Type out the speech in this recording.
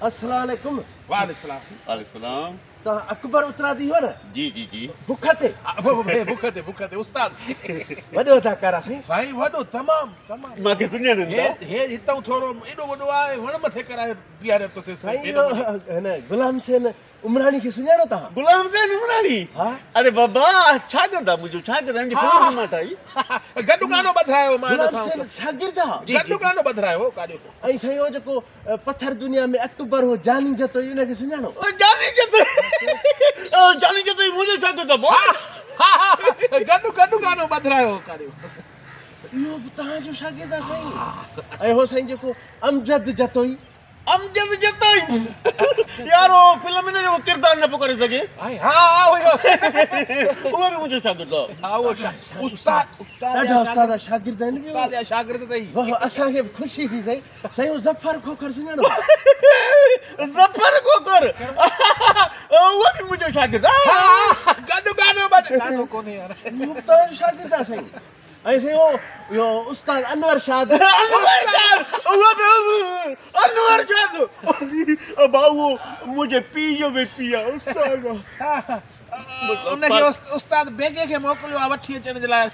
السلام عليڪم. وعليڪم السلام. وعليڪم السلام. توهان اڪبر اترادي هو نه؟ جي جي جي. بک تي. بک تي بک تي استاد. وڏو اداڪار آ سائين. سائين وڏو تمام تمام. مان کي سڃاڻين ٿا. هي هتان ٿورو ايڏو وڏو آهي وڻ مٿي ڪرائي بيهاريو اٿس. سائين هن غلام حسين عمراڻي کي سڃاڻو توهان؟ غلام حسين عمراڻي؟ ها. اري بابا شاگرد آ منهنجو شاگرد آ، هن جي فلم به مان ٺاهي. گڏ گانو ٻڌرايو مان غلام حسين شاگرد آ. گڏ گانو ٻڌرايو ڪاڏي. ۽ سائين اهو جيڪو پٿر دنيا ۾ اڪبر هو جاني جتوئي ان کي سڃاڻو؟ جاني جتوئي جاني جتوئي منهنجو شاگرد آ بابا. ها ها گڏ گڏ گانو ٻڌرايو ڪاڏي. اهو به توهان جو شاگرد آ سائين. ۽ هو سائين جيڪو امجد جتوئي. امجد جتوئي يار اهو فلم ۾ نه جيڪو ڪردار نه پيو ڪري سگهي. ها ها اهو اهو به منهنجو شاگرد آ. ها اهو استاد استاد ڏاڍا استاد شاگرد آهن. استاد جا شاگرد اٿئي. واهه اسان کي به خوشي ٿي سائين. سائين اهو ظفر کوکر سڃاڻو؟ ظفر کوکر اهو به منهنجو شاگرد آ. گڏ گانو ٻڌ گانو ڪونهي يار. اهو به توهان جو شاگرد آ سائين. ۽ سائين اهو اهو استاد انور شاد. انور شاد اهو به انور شاد ابا اهو منهنجي پيء جو به پيء آ استاد آ. ان کي استاد بيگي کي موڪليو آ وٺي اچڻ جي لاء.